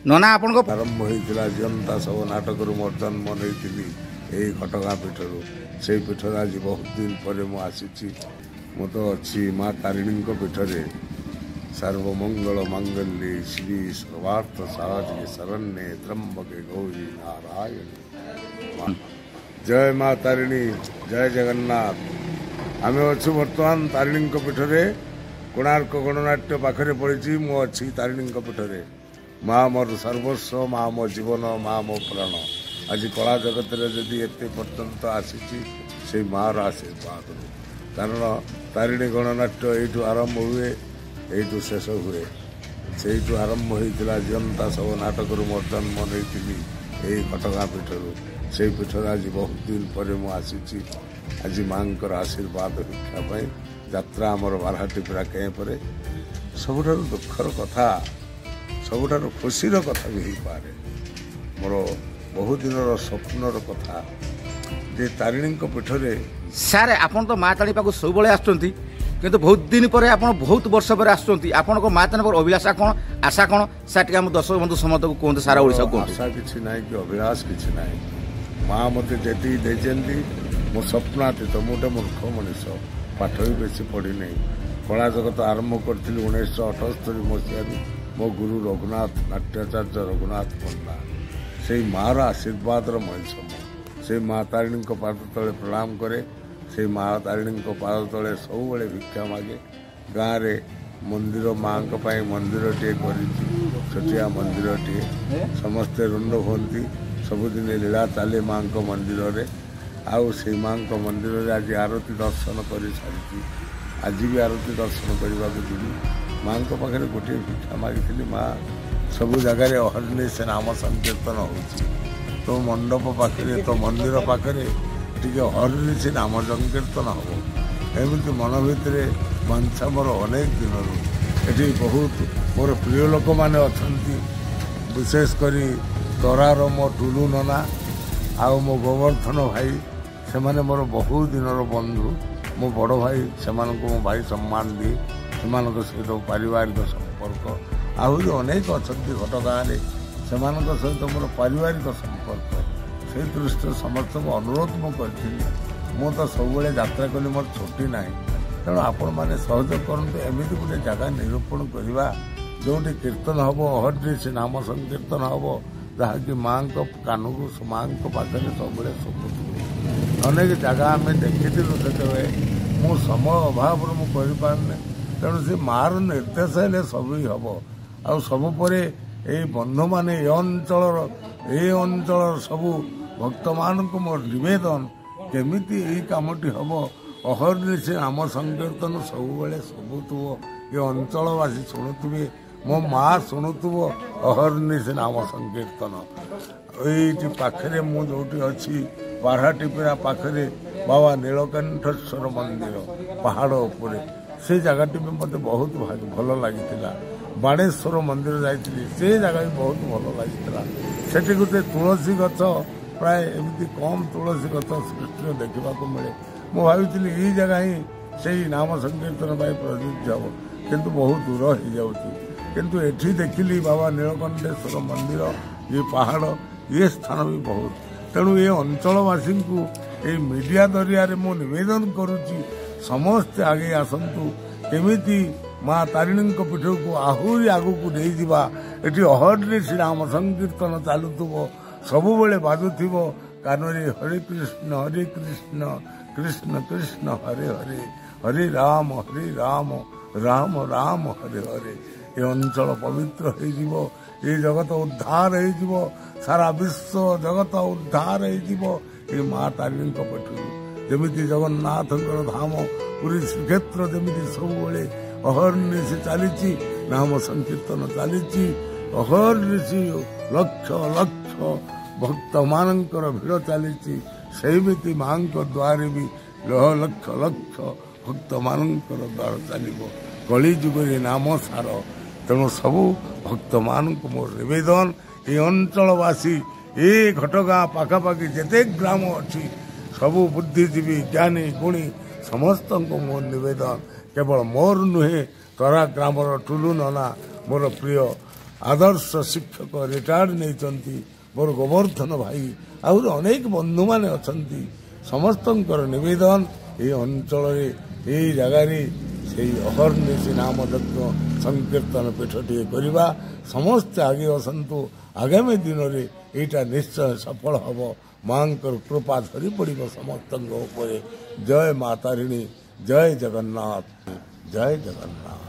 ନନା ଆପଣଙ୍କ ଆରମ୍ଭ ହୋଇଥିଲା ଜିଅନ୍ତା ଶବ ନାଟକରୁ ମୋ ଜନ୍ମ ନେଇଥିଲି ଏଇ ଘଟଗାଁ ପୀଠରୁ। ସେଇ ପୀଠରେ ଆଜି ବହୁତ ଦିନ ପରେ ମୁଁ ଆସିଛି। ମୁଁ ତ ଅଛି ମା ତାରିଣୀଙ୍କ ପୀଠରେ। ସର୍ବମଙ୍ଗଳ ମାଙ୍ଗଲ୍ୟେ ଶ୍ରୀ ସର୍ବାର୍ଥ ସାଧିକେ ଶରଣ୍ୟେ ତ୍ରମ୍ବକେ ଗୌରୀ ନାରାୟଣୀ। ଜୟ ମା ତାରିଣୀ, ଜୟ ଜଗନ୍ନାଥ। ଆମେ ଅଛୁ ବର୍ତ୍ତମାନ ତାରିଣୀଙ୍କ ପୀଠରେ। କୋଣାର୍କ ଗଣନାଟ୍ୟ ପାଖରେ ପଡ଼ିଛି। ମୁଁ ଅଛି ତାରିଣୀଙ୍କ ପୀଠରେ। ମା ମୋର ସର୍ବସ୍ୱ, ମା ମୋ ଜୀବନ, ମା ମୋ ପ୍ରାଣ। ଆଜି କଳା ଜଗତରେ ଯଦି ଏତେ ପର୍ଯ୍ୟନ୍ତ ଆସିଛି, ସେଇ ମାଆର ଆଶୀର୍ବାଦରୁ। କାରଣ ତାରିଣୀ ଗଣନାଟ୍ୟ ଏଇଠୁ ଆରମ୍ଭ ହୁଏ, ଏଇଠୁ ଶେଷ ହୁଏ। ସେଇଠୁ ଆରମ୍ଭ ହୋଇଥିଲା ଜିଅନ୍ତା ଶବ ନାଟକରୁ ମୋ ଜନ୍ମ ନେଇଥିଲି ଏଇ ଘଟଗାଁ ପୀଠରୁ। ସେଇ ପୀଠରେ ଆଜି ବହୁତ ଦିନ ପରେ ମୁଁ ଆସିଛି, ଆଜି ମାଆଙ୍କର ଆଶୀର୍ବାଦ ଭିକ୍ଷା ପାଇଁ। ଯାତ୍ରା ଆମର ବାରହାଟିପୁରା କ୍ୟାମ୍ପରେ। ସବୁଠାରୁ ଦୁଃଖର କଥା, ସବୁଠାରୁ ଖୁସିର କଥା ବି ହେଇପାରେ, ମୋର ବହୁଦିନର ସ୍ୱପ୍ନର କଥା ଯେ ତାରିଣୀଙ୍କ ପୀଠରେ। ସାର୍, ଆପଣ ତ ମା ତାରିଣୀ ପାଖକୁ ସବୁବେଳେ ଆସୁଛନ୍ତି, କିନ୍ତୁ ବହୁତ ଦିନ ପରେ ଆପଣ ବହୁତ ବର୍ଷ ପରେ ଆସୁଛନ୍ତି। ଆପଣଙ୍କ ମା ତାରିଣୀ ପାଖରେ ଅଭିଳାଷା କ'ଣ, ଆଶା କ'ଣ ସାର୍, ଟିକେ ଆମ ଦର୍ଶକ ବନ୍ଧୁ ସମସ୍ତଙ୍କୁ କୁହନ୍ତୁ, ସାରା ଓଡ଼ିଶାକୁ କୁହନ୍ତୁ। ଆଶା କିଛି ନାହିଁ କି ଅଭିଳାଷ କିଛି ନାହିଁ। ମା ମୋତେ ଯେତିକି ଦେଇଛନ୍ତି ମୋ ସ୍ୱପ୍ନାତୀତ। ମୁଁ ଗୋଟେ ମୂର୍ଖ ମଣିଷ, ପାଠ ବି ବେଶୀ ପଢ଼ିନାହିଁ। କଳା ଜଗତ ଆରମ୍ଭ କରିଥିଲି 1978 ମସିହାରୁ। ମୋ ଗୁରୁ ରଘୁନାଥ ନାଟ୍ୟାଚାର୍ଯ୍ୟ ରଘୁନାଥ ପଣ୍ଡା। ସେଇ ମାଆର ଆଶୀର୍ବାଦର ମଣିଷ ମୁଁ। ସେଇ ମା ତାରିଣୀଙ୍କ ପାଦ ତଳେ ପ୍ରଣାମ କରେ। ସେଇ ମା ତାରିଣୀଙ୍କ ପାଦ ତଳେ ସବୁବେଳେ ଭିକ୍ଷା ମାଗେ। ଗାଁରେ ମନ୍ଦିର, ମାଆଙ୍କ ପାଇଁ ମନ୍ଦିରଟିଏ କରିଛି, ଛୋଟିଆ ମନ୍ଦିରଟିଏ। ସମସ୍ତେ ରୁଣ୍ଡ ହୁଅନ୍ତି, ସବୁଦିନେ ଲୀଳା ଚାଲେ ମାଆଙ୍କ ମନ୍ଦିରରେ। ଆଉ ସେଇ ମାଆଙ୍କ ମନ୍ଦିରରେ ଆଜି ଆରତୀ ଦର୍ଶନ କରିସାରିଛି, ଆଜି ବି ଆରତୀ ଦର୍ଶନ କରିବାକୁ ଯିବି। ମାଆଙ୍କ ପାଖରେ ଗୋଟିଏ ଭିକ୍ଷା ମାଗିଥିଲି, ମା, ସବୁ ଜାଗାରେ ଅହର୍ନିଶ ନାମ ସଂକୀର୍ତ୍ତନ ହେଉଛି, ତୋ ମଣ୍ଡପ ପାଖରେ, ତୋ ମନ୍ଦିର ପାଖରେ ଟିକେ ଅହର୍ନିଶ ନାମ ସଂକୀର୍ତ୍ତନ ହେବ। ଏମିତି ମନ ଭିତରେ ବାଞ୍ଛା ମୋର ଅନେକ ଦିନରୁ। ଏଠି ବହୁତ ମୋର ପ୍ରିୟ ଲୋକମାନେ ଅଛନ୍ତି, ବିଶେଷ କରି ତରାର ମୋ ଟୁଲୁ ନନା ଆଉ ମୋ ଗୋବର୍ଦ୍ଧନ ଭାଇ। ସେମାନେ ମୋର ବହୁ ଦିନର ବନ୍ଧୁ। ମୋ ବଡ଼ ଭାଇ, ସେମାନଙ୍କୁ ମୋ ଭାଇ ସମ୍ମାନ ଦିଏ। ସେମାନଙ୍କ ସହିତ ପାରିବାରିକ ସମ୍ପର୍କ। ଆହୁରି ଅନେକ ଅଛନ୍ତି ଘଟଗାଁରେ, ସେମାନଙ୍କ ସହିତ ମୋର ପାରିବାରିକ ସମ୍ପର୍କ। ସେଇ ଦୃଷ୍ଟିରୁ ସମସ୍ତଙ୍କୁ ଅନୁରୋଧ ମୁଁ କରିଥିଲି, ମୁଁ ତ ସବୁବେଳେ ଯାତ୍ରା କଲି, ମୋର ଛୁଟି ନାହିଁ, ତେଣୁ ଆପଣମାନେ ସହଯୋଗ କରନ୍ତୁ। ଏମିତି ଗୋଟେ ଜାଗା ନିରୂପଣ କରିବା ଯେଉଁଠି କୀର୍ତ୍ତନ ହେବ, ଅହର୍ନିଶ ନାମ ସଂକୀର୍ତ୍ତନ ହେବ, ଯାହାକି ମାଆଙ୍କ କାନକୁ, ମାଆଙ୍କ ପାଖରେ ସବୁବେଳେ ଶୁଭୁଥିବ। ଅନେକ ଜାଗା ଆମେ ଦେଖିଥିଲୁ ସେତେବେଳେ, ମୁଁ ସମୟ ଅଭାବରୁ ମୁଁ କରିପାରୁନି। ତେଣୁ ସେ ମାଆର ନିର୍ଦ୍ଦେଶ ହେଲେ ସବୁ ହିଁ ହେବ। ଆଉ ସବୁ ପରେ ଏଇ ବନ୍ଧୁମାନେ, ଏ ଅଞ୍ଚଳର ସବୁ ଭକ୍ତମାନଙ୍କୁ ମୋର ନିବେଦନ, କେମିତି ଏଇ କାମଟି ହେବ, ଅହର୍ନିଶ ନାମ ସଂକୀର୍ତ୍ତନ ସବୁବେଳେ ଶୁଭୁଥିବ, ଏ ଅଞ୍ଚଳବାସୀ ଶୁଣୁଥିବେ, ମୋ ମା ଶୁଣୁଥିବ ଅହର୍ନିଶ ନାମ ସଂକୀର୍ତ୍ତନ। ଏଇଠି ପାଖରେ ମୁଁ ଯେଉଁଠି ଅଛି, ବାରହାଟିପିରା ପାଖରେ ବାବା ନୀଳକଣ୍ଠେଶ୍ୱର ମନ୍ଦିର ପାହାଡ଼ ଉପରେ, ସେ ଜାଗାଟି ବି ମୋତେ ବହୁତ ଭଲ ଲାଗିଥିଲା। ବାଣେଶ୍ୱର ମନ୍ଦିର ଯାଇଥିଲି, ସେ ଜାଗା ବି ବହୁତ ଭଲ ଲାଗିଥିଲା। ସେଠି ଗୋଟେ ତୁଳସୀ ଗଛ, ପ୍ରାୟ ଏମିତି କମ୍ ତୁଳସୀ ଗଛ ସୃଷ୍ଟିରେ ଦେଖିବାକୁ ମିଳେ। ମୁଁ ଭାବିଥିଲି ଏଇ ଜାଗା ହିଁ ସେଇ ନାମ ସଂକୀର୍ତ୍ତନ ପାଇଁ ପ୍ରଯୁଜ୍ୟ ହେବ, କିନ୍ତୁ ବହୁତ ଦୂର ହେଇଯାଉଛି। କିନ୍ତୁ ଏଠି ଦେଖିଲି ବାବା ନୀଳକଣ୍ଠେଶ୍ୱର ମନ୍ଦିର, ଏ ପାହାଡ଼, ଏ ସ୍ଥାନ ବି ବହୁତ। ତେଣୁ ଏ ଅଞ୍ଚଳବାସୀଙ୍କୁ ଏଇ ମିଡ଼ିଆ ଜରିଆରେ ମୁଁ ନିବେଦନ କରୁଛି, ସମସ୍ତେ ଆଗେଇ ଆସନ୍ତୁ, କେମିତି ମା ତାରିଣୀଙ୍କ ପୀଠକୁ ଆହୁରି ଆଗକୁ ନେଇଯିବା। ଏଠି ଅହର୍ନିଶ ନାମ ସଂକୀର୍ତ୍ତନ ଚାଲୁଥିବ, ସବୁବେଳେ ବାଜୁଥିବ କାନରେ ହରେ କୃଷ୍ଣ ହରେ କୃଷ୍ଣ କୃଷ୍ଣ କୃଷ୍ଣ ହରେ ହରେ, ହରେ ରାମ ହରେ ରାମ ରାମ ରାମ ହରେ ହରେ। ଏ ଅଞ୍ଚଳ ପବିତ୍ର ହେଇଯିବ, ଏ ଜଗତ ଉଦ୍ଧାର ହେଇଯିବ, ସାରା ବିଶ୍ୱ ଜଗତ ଉଦ୍ଧାର ହେଇଯିବ ଏ ମା ତାରିଣୀଙ୍କ ପୀଠରୁ। ଯେମିତି ଜଗନ୍ନାଥଙ୍କର ଧାମ ପୁରୀ ଶ୍ରୀକ୍ଷେତ୍ର ଯେମିତି ସବୁବେଳେ ଅହର୍ନିଶ ଚାଲିଛି, ନାମ ସଂକୀର୍ତ୍ତନ ଚାଲିଛି, ଅହର୍ନିଶ ଲକ୍ଷ ଲକ୍ଷ ଭକ୍ତମାନଙ୍କର ଭିଡ଼ ଚାଲିଛି, ସେମିତି ମାଙ୍କ ଦ୍ୱାରେ ବି ଲକ୍ଷ ଲକ୍ଷ ଭକ୍ତମାନଙ୍କର ଦ୍ୱାର ଚାଲିବ। କଳି ଯୁଗରେ ନାମ ସାର। ତେଣୁ ସବୁ ଭକ୍ତମାନଙ୍କୁ ମୋର ନିବେଦନ, ଏ ଅଞ୍ଚଳବାସୀ, ଏ ଘଟଗାଁ ପାଖାପାଖି ଯେତେ ଗ୍ରାମ ଅଛି, ସବୁ ବୁଦ୍ଧିଜୀବୀ, ଜ୍ଞାନୀ ଗୁଣୀ ସମସ୍ତଙ୍କୁ ମୋର ନିବେଦନ। କେବଳ ମୋର ନୁହେଁ, ତରା ଗ୍ରାମର ଟୁଲୁ ନନା ମୋର ପ୍ରିୟ, ଆଦର୍ଶ ଶିକ୍ଷକ ରିଟାୟାର୍ଡ ନେଇଛନ୍ତି, ମୋର ଗୋବର୍ଦ୍ଧନ ଭାଇ, ଆହୁରି ଅନେକ ବନ୍ଧୁମାନେ ଅଛନ୍ତି। ସମସ୍ତଙ୍କର ନିବେଦନ, ଏଇ ଅଞ୍ଚଳରେ ଏଇ ଜାଗାରେ ସେଇ ଅହର୍ନିଶି ନାମ ଯଜ୍ଞ ସଂକୀର୍ତ୍ତନ ପୀଠଟିଏ କରିବା। ସମସ୍ତେ ଆଗେଇ ଆସନ୍ତୁ। ଆଗାମୀ ଦିନରେ ଏଇଟା ନିଶ୍ଚୟ ସଫଳ ହେବ। ମାଙ୍କର କୃପା ଧରି ପଡ଼ିବ ସମସ୍ତଙ୍କ ଉପରେ। ଜୟ ମା ତାରିଣୀ, ଜୟ ଜଗନ୍ନାଥ, ଜୟ ଜଗନ୍ନାଥ।